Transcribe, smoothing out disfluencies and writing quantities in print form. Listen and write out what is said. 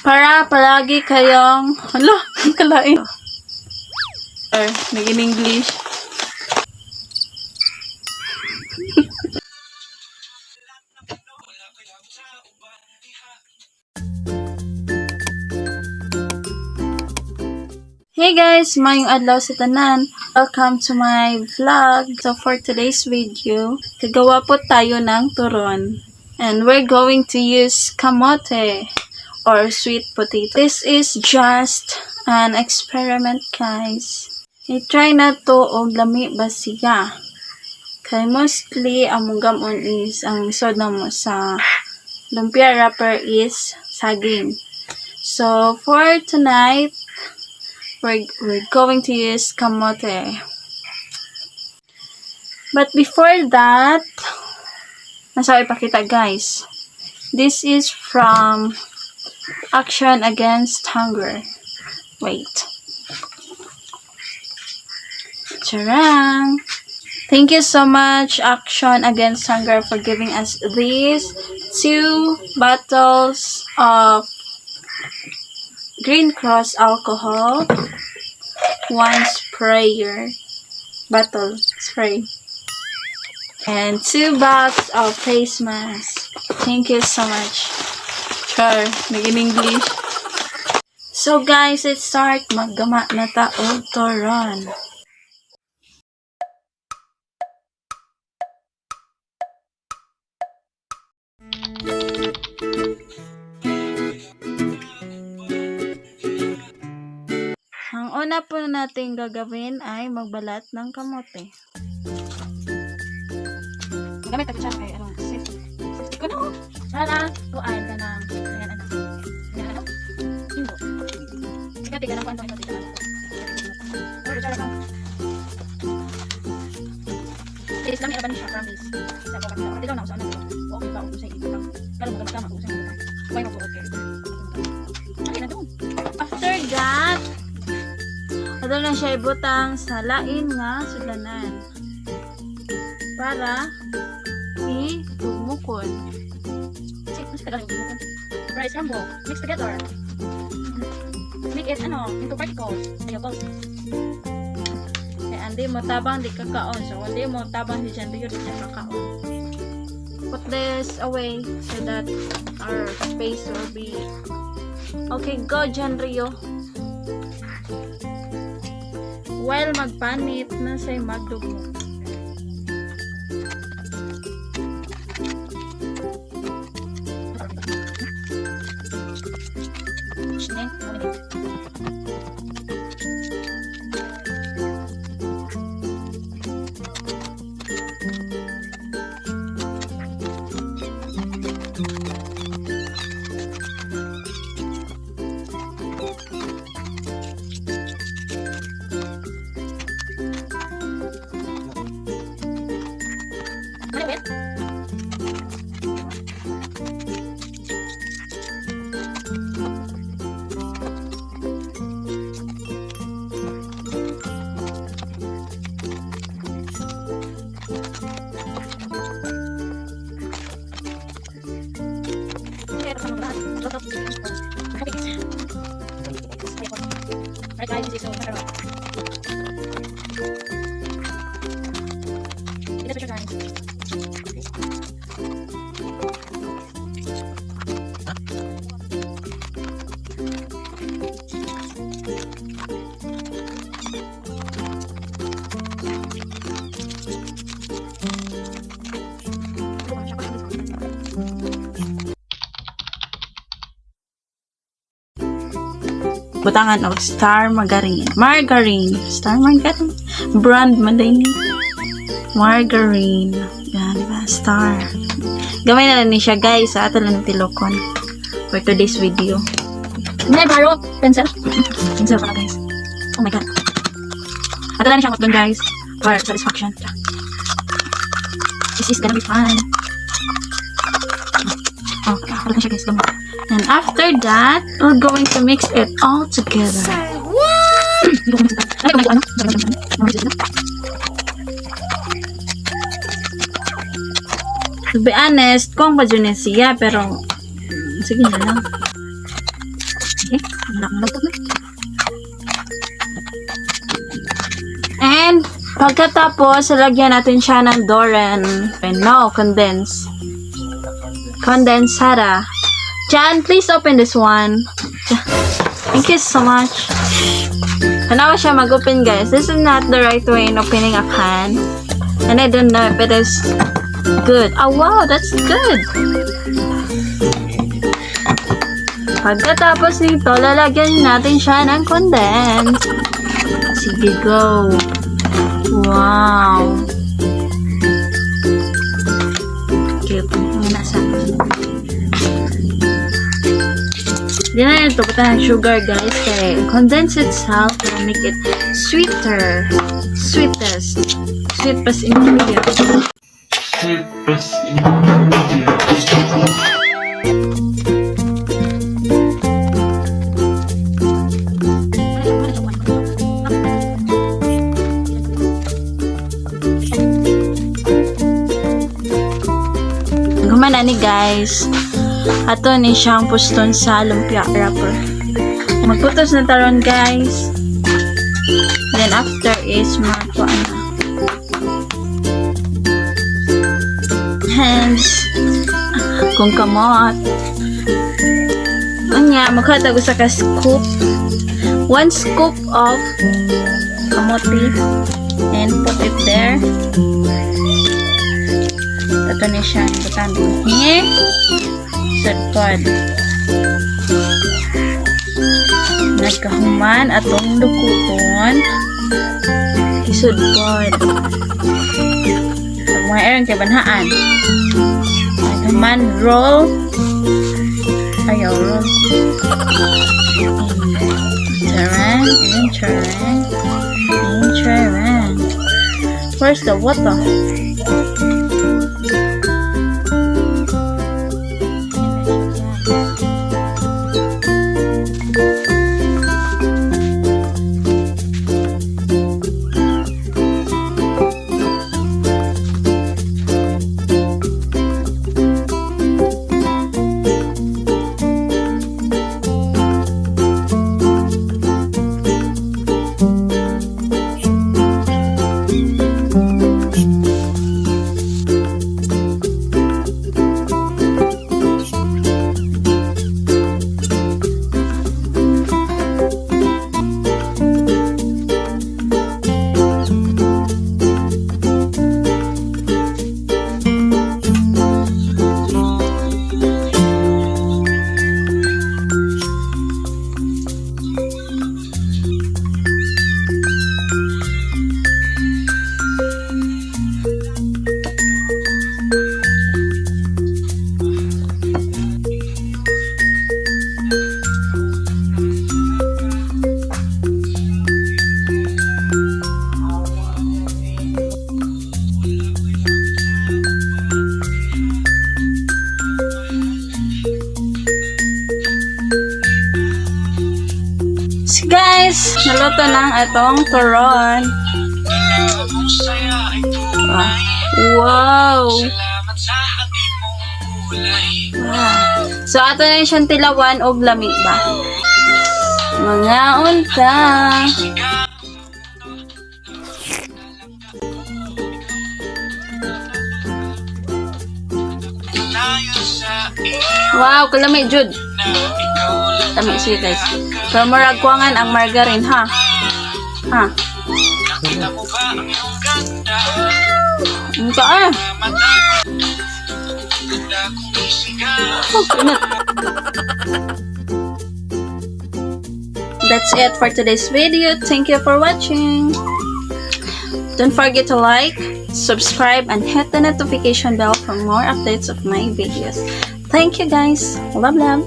Para palagi kayong, hala, kalain. Or, naging English. Hey guys, maayong adlaw sa tanan. Welcome to my vlog. So for today's video, gagawa po tayo ng turon. And we're going to use kamote or sweet potato. This is just an experiment, guys. I-try na to og lami ba siya. Kay mostly among gamon is ang isod namo sa lumpia wrapper is saging. So for tonight, we're going to use kamote. But before that, nasa ipakita, guys. This is from Action Against Hunger. Wait. Charang! Thank you so much, Action Against Hunger, for giving us these two bottles of Green Cross alcohol, one sprayer, bottle spray, and two box of face mask. Thank you so much. Char, naging English. So guys, let's start. Maggama na ta og turon. Ang una po nating gagawin ay magbalat ng kamote. Gamit ta siya kay anong safety. Safety ko no. Para kuan ka ng ayan ano. Ayan ano. Hingo. Sikat ka ng kuan to ito. Oh, siya lang. Is lami ra ba ni siya, promise. Sa ko kasi dilaw na usa na. Okay ba usay ito lang. Pero magamit tama usay ito. Why mo okay. Okay na doon. After that, ato na siya ibutang sa lain nga sudlanan para i-dugmukon. Kasi mas tagal yung bukod. Rice crumble. Mix together. Make it ano, into particles. Ayoko. Kaya andi mo tabang di kakaon. So, hindi mo tabang si Jan Rio, di siya kakaon. Put this away so that our space will be. Okay, go, Jan Rio. While magpanit na siya'y magdugmok. Shne, 1 minute. Ano, wait? Alright guys, this is so masarap. Ito siya, guys. Butangan og Star Margarine. Margarine. Star Margarine. Brand man din ni. Margarine. Yan, di ba? Star. Gamay na lang ni siya, guys. Sa ato lang tilokon for today's video. May borrow pencil. Pencil pala, guys. Oh my God. Ato lang siya doon, guys. For satisfaction. This is gonna be fun. Oh, ato lang siya, guys. Gamay. And after that, we're going to mix it all together. Hindi ko kumita. Ano ano? Ano? To be honest, kung pa dyan siya, pero sige na lang. Okay, wala akong nalagtog na. And pagkatapos, lagyan natin siya ng Doren. No, condense. Kondensada. Jan, please open this one. Thank you so much. Tanawa siya mag-open, guys. This is not the right way in opening a can. And I don't know if it is good. Oh, wow, that's good. Pagkatapos nito, lalagyan natin siya ng condense. Sige, go. Wow. Cute. Ang nasa. Di na ito ng sugar, guys. Kaya condense itself will make it sweeter. Sweetest. Sweetest ingredient. Sweetest ingredient. Gumana ni, guys. Ato ni siyang puston sa lumpia wrapper. Magputos na taron, guys. Then after is magkuan na. Hands. Kung kamot. Unya, maghatag usa ka scoop. One scoop of kamote and put it there. Ito ni siya. Butan here. Sudpod. Nagkahuman atong dukuton. Isudpod. Ang mga erang kay banhaan. Nagkahuman roll. Ayaw roll. Charan, and charan, and charan. Where's the water? So guys, naluto na ang atong turon. Ah, wow! Wow. So ato na siyang tilawan og lami ba? Mga unta. Wow, kalami jud. Lami siya, guys. Pero murag kuwangan ang margarine, ha. Ha. Ang ah. Oh, init. That's it for today's video. Thank you for watching. Don't forget to like, subscribe, and hit the notification bell for more updates of my videos. Thank you, guys. Love, love.